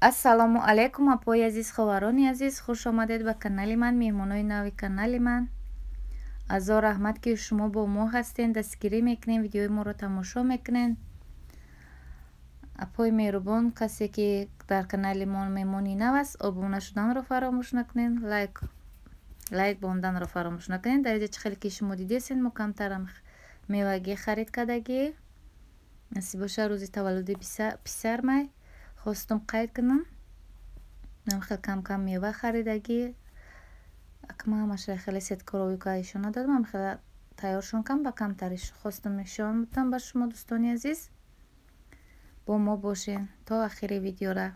Ассалому алайкум, апои азиз, ховарони азиз, хуш омадед ба канали ман, меҳмонои нави канали ман. Азор раҳмат, ки шумо бо мо ҳастен, дастгирӣ мекунен, видеои моро тамошо мекунен. Апои меҳрубон, касе ки дар канали мо меҳмони нав аст, обуна шуданро фаромӯш накунен, лайк бонданро фаромӯш накунен. Дар инҷа чӣ хеле ки шумо дидесен, мо камтарам мевагӣ харид кардагӣ. Насиб боша, рӯзи таваллуди писармай хостум қайд кунам. Нам хел кам-кам мева харидагӣ. Акма ҳамаша хеле сеткоровика ишон надодам, ам хеле тайёршон кам ба камтариш хостум нишон будам ба шумо, дӯстони азиз. Бо мо бошед то ахири видеора.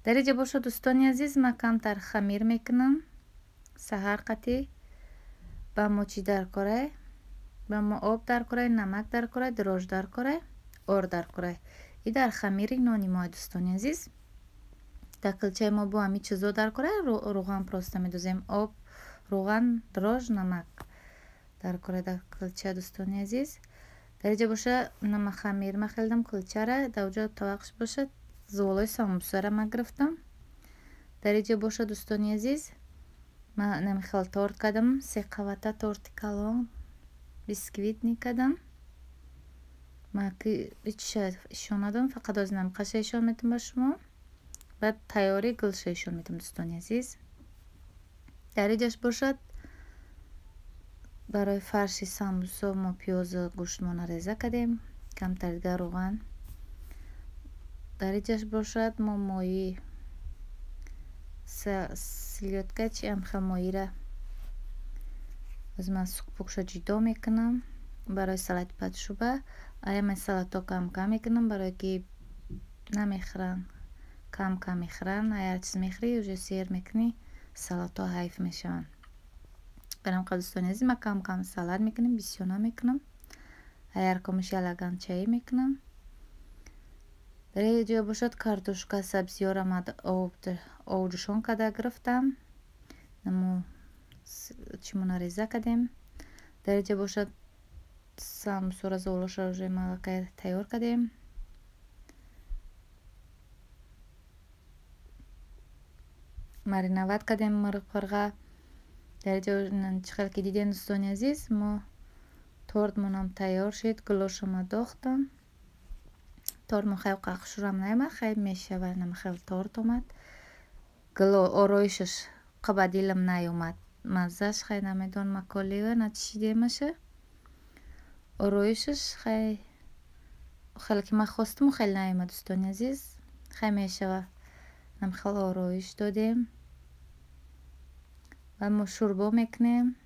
Дар инҷа боша, дӯстони азиз, ман камтар хамир мекунам. Саҳар қатӣ ба мо чӣ даркорай? Ба мо об даркорай, намак даркорай, дрожж даркорай, ор даркорай. И дар хамири нони мо, дӯстони азиз. Дар килчаи мо бо ҳамин чизо даркорай, рӯған просто медозем. Об, рӯған, дрожж, намак даркорай дар килча, дӯстони азиз. Дар инҷа боша нама хамир ма хелдам килчара, дар оҷо тавақш боша зуволои самбусара ма гирифтам. Дар инҷа боша, дӯстони азиз, ма намихел торт кардам, се қавата торти калон бисквитни кардам. Ма ки ҳичша ишон надодам, фақат ози намқаша ишон метам ба шумо. Баъд тайёри гулша ишон метам, дӯстони азиз. Дар инҷаш бошад барои фарши самбусо мо пиёзу гӯштмона реза кардем, камтар дигар рӯған. Дар инҷаш бошад мо моҳӣ селёдка чи амхел моҳира ози ман сукпукша ҷудо мекунам барои салати патшуба. Аяма салатҳо кам-кам мекунам, барое ки намехӯранд, кам-кам мехӯранд. Ҳар чиз мехӯрӣ, уже сер мекунӣ, салатҳо ҳайф мешаванд. Барам қа, дӯстони азиз, ман кам-кам салат мекунам, бисёр намекунам. Ҳар комиш ялаган чаӣ мекунам. Дар ин ҷо бошад картошка, сабзиёра ман обҷӯшон карда гирифтам. Намо чимона реза кардем. Дар инҷа бошад самбусора золоша уже малакай тайёр кардем. Мариновать кардем мирғпирға. Дар инҷа чӣ хел ки дидем, дӯстони азиз, мо тортмонам тайёр шуд, гулошама дохтам. Тортмон хеле қахшурам наомад, хеле мешавад, хел торт омад. Гуло ороишаш қаба дилам наомад. Маззаш хеле намедонам, маколива начишидемаша. Ороишаш хеле хеле ки ман хостум, хеле наомад, дӯстони азиз. Хеле мешава. Нам хел ороиш додем. Ва мо шӯрбо мекунем,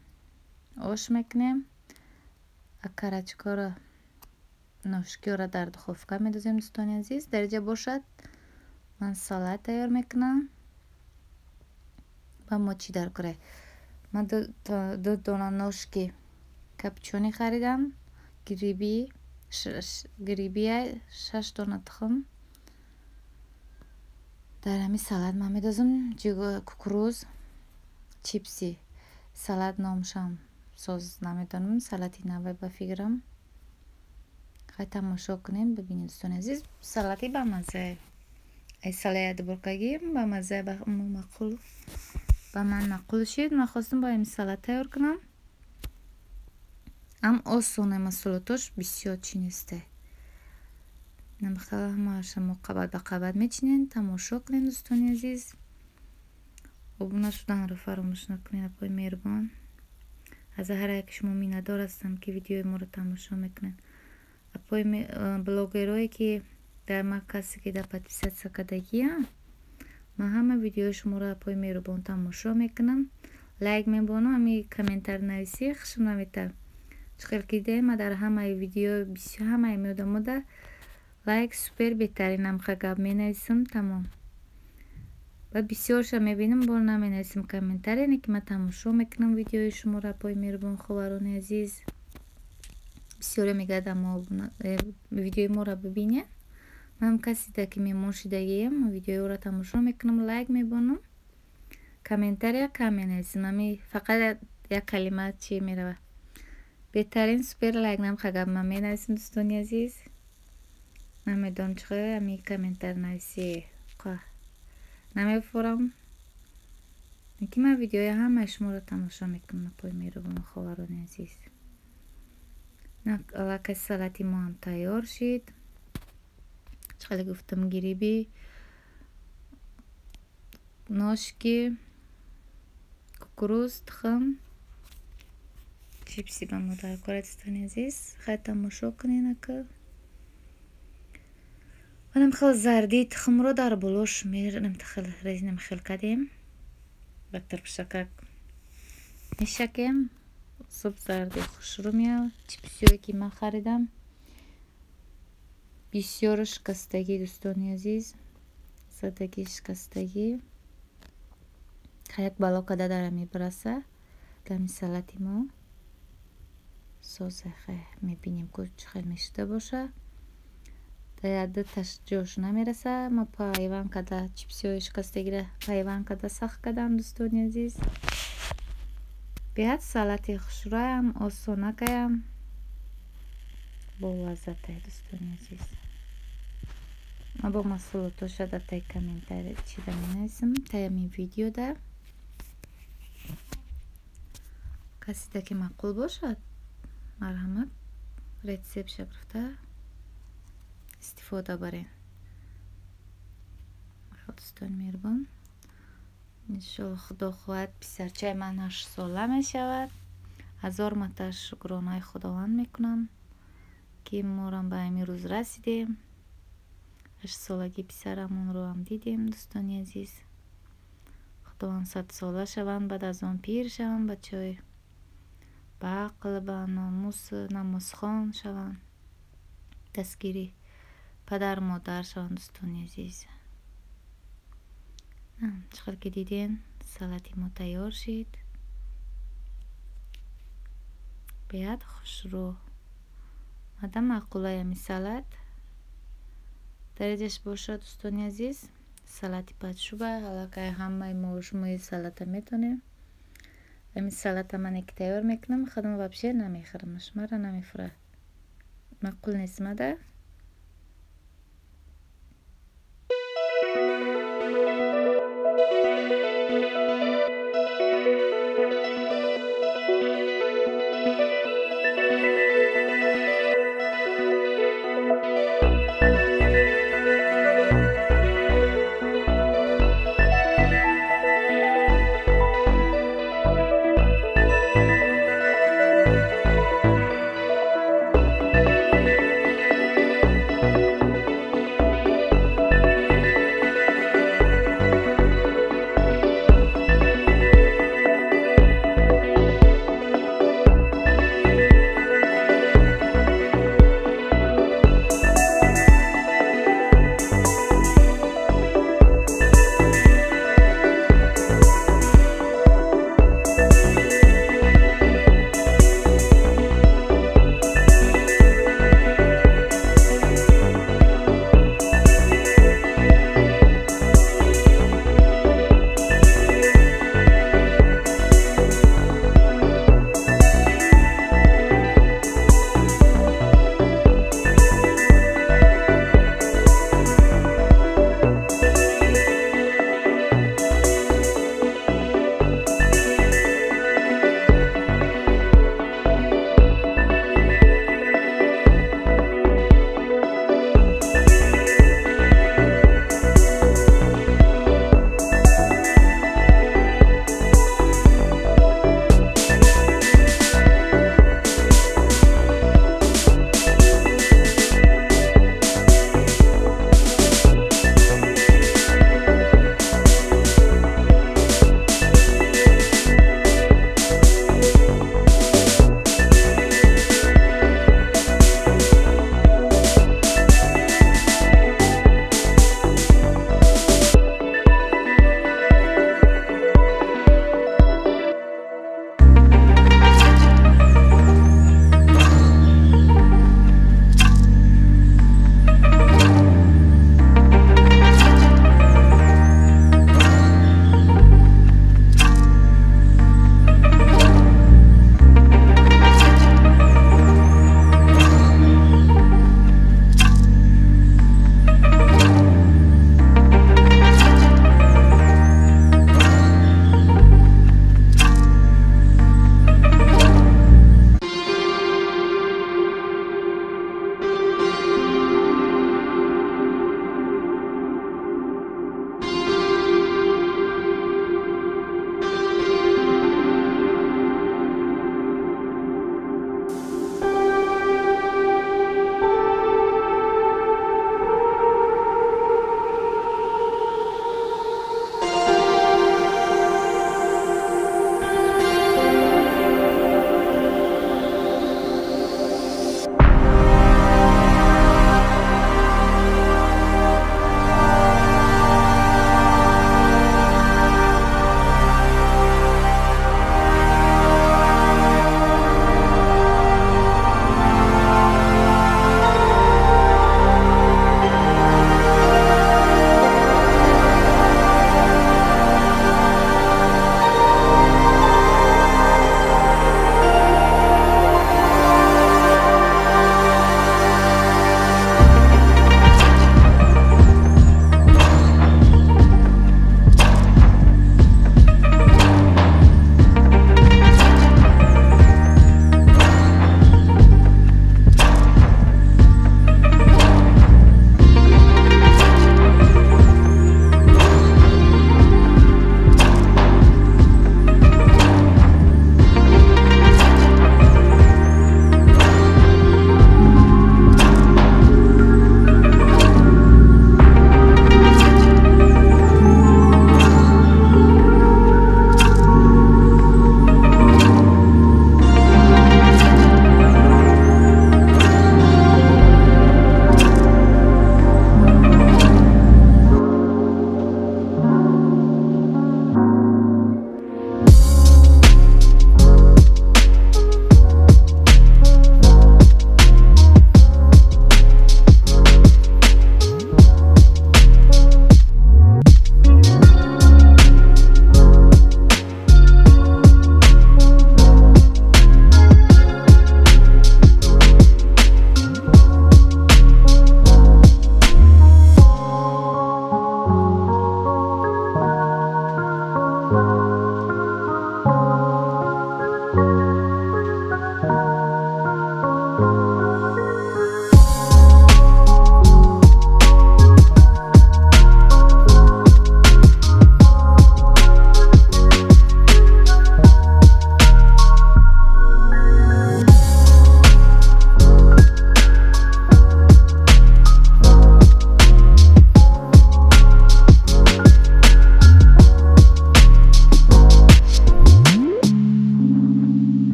ош мекунем. Окорочкаро, ношкиёро дар духовка медозем, дӯстони азиз. Дар инҷа бошад ман салат тайёр мекунам. Ба мо чӣ даркорай? Ман ду дона ношки копчёный харидам, грибия 6 дона тухм. Дар ҳамин салат ман медозам кукуруз, чипси. Салат номшам соз намедонам, салати навай ба фикрам. Хай тамошо кунем, бибинед, дӯстони азиз, салати бамаззае. Ай салаи дуборкагӣ бамаззае, ба маъқул, ба ман маъқул шуд. Ман хостум бо ҳамин салат тайёр кунам. Ам осоне, маҳсулотош бисёр чӣ несте. Намхела ҳамаша мо қабат ба қабат мечинем, тамошо кунем, дӯстони азиз. Обуна шуданро фаромӯш накунед, апои меҳрубон. Аз ҳар яке шумо миннатдор ҳастам, ки видеои моро тамошо мекунед. Апои блогерое ки дар ма касе ки дар подписаться кардагиам, ман ҳама видеои шуморо, апои меҳрубон, тамошо мекунам, лайк мебонам, ҳами комментар нависӣ хушм наметавад. Чӣ хел ки дидем, ман дар ҳамаи видео бисёр ҳамаи одамода лайк, супер, беҳтарин амха гап менависам, тамом. Баъд бисёрша мебинам, бо наменависам комментария, не ки ман тамошо мекунам видеои шуморо, апои меҳрубон, ховарони азиз. Бисёре мегӯяд, амо видеои моро бибинед. Ман каседа ки меҳмон шудагиам, видеои ӯро тамошо мекунам, лайк мебонам, комментария кам менависам. Ами фақат як калима чӣ меравад. Беҳтарин, супер, лайк намха гап ман менависам, дӯстони азиз. Намедонам чӣ ами комментар нависӣ. Намефурам. Ки ман видеои ҳамаи шуморо тамошо мекунам, апои меҳрубону хоҳарони азиз. Аллакай салати мо ҳам тайёр шид. Чӣ хеле гуфтам, гриби, ножки, кукуруз, тухм, чипси ба мо дар кор, дӯстони азиз. Хай, тамошо кунед ака. Манам хел зардии тухмро дар болош резинам хел кардем. Ба тирпшакак мешакем. Суб зарди хушрӯ меяд. Чипсиое ки ман харидам, бисёро шикастагӣ, дӯстони азиз, задагӣ, шикастагӣ. Як бало када дара мебараса дами салати мо соза. Хай, мебинем, ку чӣ хел мешуда боша. Дар дуташ ҷош намераса. Ма пайванд када, чипсиҳои шикастагиро пайванд када сахт кардам, дӯстони азиз. Беҳад салати хушрӯям, осонакаям, болаззатай, дӯстони азиз. Ма бо маҳсулотоша дар таи комментарий чида менависам, таи ҳамин видеода. Касида ки маъқул бошад, марҳамат, рецептша гирифта истифода барен. Дӯстони меҳрубон, иншолло, худо хоҳад, писарчаи ман 8 сола мешавад. Ҳазор марта шукронаи Худованд мекунам, ки морам ба ҳамин рӯз расидем, 8 солагии писарамонро ҳам дидем. Дӯстони азиз, Худованд 100 сола шаванд, баъд аз он пир шаванд, бачаҳои баақл, ба номус, намозхон шаванд, дастгири падару модар шаванд, дӯстони азиз. Чӣ хел ки диден, салати мо тайёр шид. Беҳад хушрӯ мада, маъқулай ҳами салат. Дараҷаш бошад, дӯстони азиз, салати подшуба. Аллакай ҳамаи мо шумои салата метонем. Ҳамин салата мане ки тайёр мекунам, худам вообще намехӯрамаш, мара намефурад, маъқул нест мада.